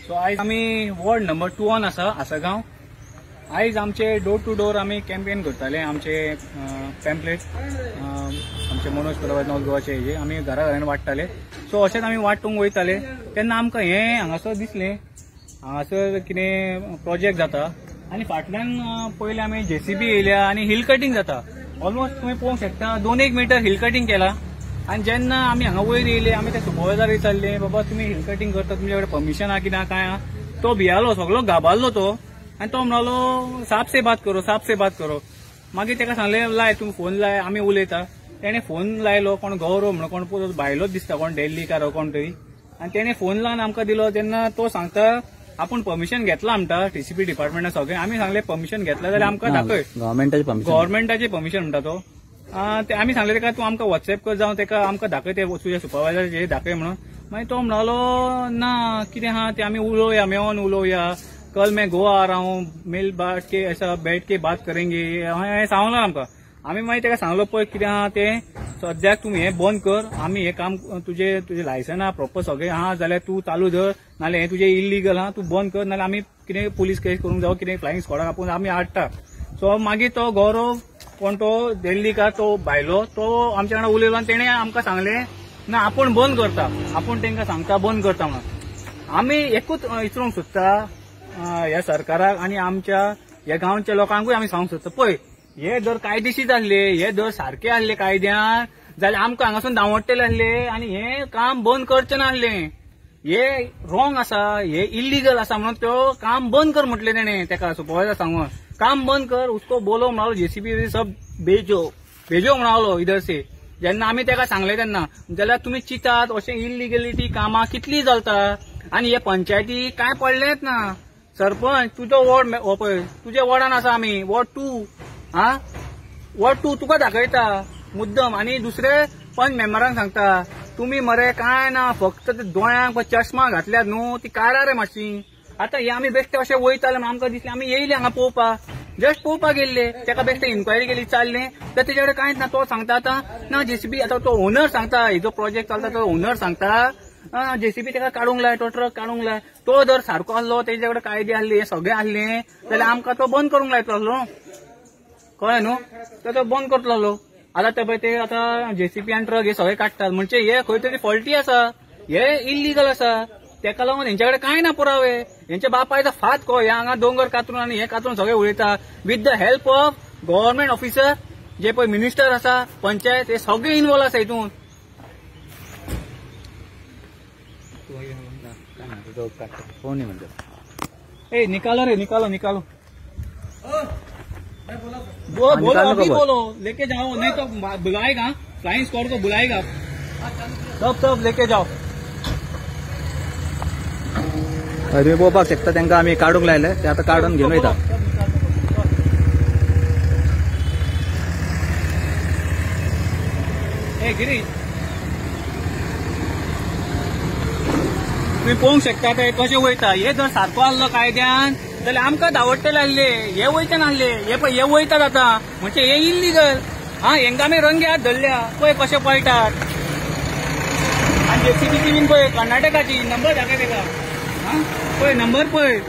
So आयज आमी ward number 2 आसा आसगांव. आयज आमचे डोर टू डोर आमी कॅम्पेन करताले. आमचे पॅम्पलेट आमचे मनोज परब नॉर्थ गोवाचे हेजे आमी घरा घरान वांट्टाले. सो अशेंच आमी वांटूंक वयताले तेन्ना आमकां हें हांगासर दिसलें, हांगासर कितें प्रोजेक्ट जाता आनी फाटल्यान पयलें आमी जेसीबी येयल्या आनी हिल कटिंग जाता. ऑलमोस्ट तुमी पळोवंक शकता 2-1 मिटर हिल कटिंग केला. आनी जेन्ना आमी हांगा वयर येयले आमी त्या सुपरवायजर विचारले, बाबा तुमी हिल कटिंग करता, तुमचे कडेन परमिशन आहा कितें काय आहा. तो भियालो, सगलो घाबारलो तो आनी तो म्हणालो साहब से बात करो, साहब से बात करो. मागीर ताका सांगलें लाय तूं फोन लाय, आमी उलयता. तेणें फोन लायलो, कोण गौरव म्हणून कोण भायलोच दिसता, कोण दिल्लीकार कोण तरी. आनी तेणें फोन लावन आमकां दिलो. तेन्ना तो सांगता आपूण परमिशन घेतला म्हणटा टीसीपी डिपार्टमेंटा सगळें. आमी सांगलें परमिशन घेतला जाल्यार आमकां दाखय, गव्हर्मेंटाचें परमिशन म्हणटा तो. ते आमी सांगलें ताका तूं आमकां वॉट्सएप कर, जावं ताका आमकां दाखय ते तुज्या सुपरवायजराचेर दाखय म्हणून. मागीर तो म्हणालो ना कितें आहा तें आमी उलोवया, मेळोन उलोवया, कल मैं गोवा आ रहा हूँ, मिल बाट के ऐसा बैठ के बात करेंगे, हें सांगलां आमकां. आमी मागीर ताका सांगलो पळय कितें आहा तें सद्याक तूं हें बंद कर, आमी हें काम तुजें तुजें लायसन आहा प्रॉपर सगळें आहा जाल्यार तूं चालू धर, नाल्यार हें तुजें इल्लीगल आहा तूं बंद कर, नाल्यार आमी कितें पुलीस केस करूंक जावं कितें फ्लायिंग स्क्वॉडाक आपोवन आमी हाडटा. सो मागीर तो गौरव कोण तो दिल्लीकार तो भायलो तो आमच्या वांगडा उलयलो आनी तेणें आमकां सांगलें ना आपूण बंद करता, आपूण तांकां सांगता बंद करता म्हणून. आमी एकूच विचारूंक सोदता ह्या सरकाराक आनी आमच्या ह्या गांवच्या लोकांकूय आमी सांगूंक सोदता, पळय हे जर कायदेशीर आसले, हे जर सारके आसले कायद्यान जाल्यार आमकां हांगासून धांवडटले आसले आनी हें काम बंद करचें नासलें. हे रॉंग आसा, हे इल्लीगल आसा म्हणून त्यो काम बंद कर म्हटलें तेणें ताका सुपरवायजर सांगून, काम बंद कर, उसको बोलो म्हणालो जेसीबी सब भेजो भेजो म्हणालो इधर से. जेन्ना आमी ताका सांगलें तेन्ना जाल्यार तुमी चिंतात अशें इल्लिगलिटी कामां कितली चलता आनी हे पंचायती कांय पडलेंच ना. सरपंच तुजो वॉर्ड हो पळय तुज्या वॉर्डान आसा आमी, वॉर्ड 2 आं, वॉर्ड 2 तुका दाखयता मुद्दम. आनी दुसरे पंच मेंबरांक सांगता तुमी मरे कांय ना, फक्त दोळ्यांक चश्मा घातल्यात न्हू ती काडा रे मातशी. आतां हे आमी बेश्टे अशें वयताले म्हणून आमकां दिसलें आमी येयले हांगा पळोवपाक, जस्ट पळोवपाक गेल्ले, ताका बेश्टे इन्क्वायरी केली चाललें तर तेजे कडेन कांयच ना. तो सांगता आतां ना जेसीबी, आतां तो ओनर सांगता, हेजो प्रोजेक्ट चलता तो ओनर सांगता जेसीबी ताका काडूंक लाय, तो ट्रक काडूंक लाय. तो जर सारको आसलो तेजे कडेन कायदे आसले हे सगळें आसलें जाल्यार आमकां तो बंद करूंक लायतलो आसलो, कळ्ळें न्हू, तो बंद करतलो आसलो. आतां ते पळय ते आतां जेसीबी आनी ट्रक हे सगळे काडटात म्हणजे हे खंय तरी फॉल्टी आसा, हे इल्लीगल आसा, तेका लागून हेंच्या कडेन कांय ना पुरावे. हेंच्या बापायचो फात को हे हांगा दोंगर कातरून आनी हे कातरून सगळे उडयता with the help of government officer, जे पळय मिनिस्टर आसा, पंचायत, हे सगळे इनवॉल्व आसा हितून. ए निकालो रे, निकालो निकालो, बोलो अभी बोलो, लेके जाओ नहीं तो बुलाएगा फ्लाइंग स्क्वाड को बुलाएगा, सब सब लेके जाओ. तुम्ही पळोवपाक शकता तांकां आमी काडूंक लायले, ते आतां काडून घेवन वयता. ए गिरीश तुम्ही पळोवंक शकता ते कशें वयता. हे जर सारको आसलो कायद्यान जाल्यार आमकां धांवडटले आसले, हे वयचे नासले, हे पळय हे वयतात आतां म्हणजे हे इल्लीगल. हा हेंका आमी रंगे हात धरल्या, पळय कशे पळटात. आनी जेसीबीची बीन पळय कर्नाटकाची नंबर दाखय तेका, हा पळय नंबर पळय.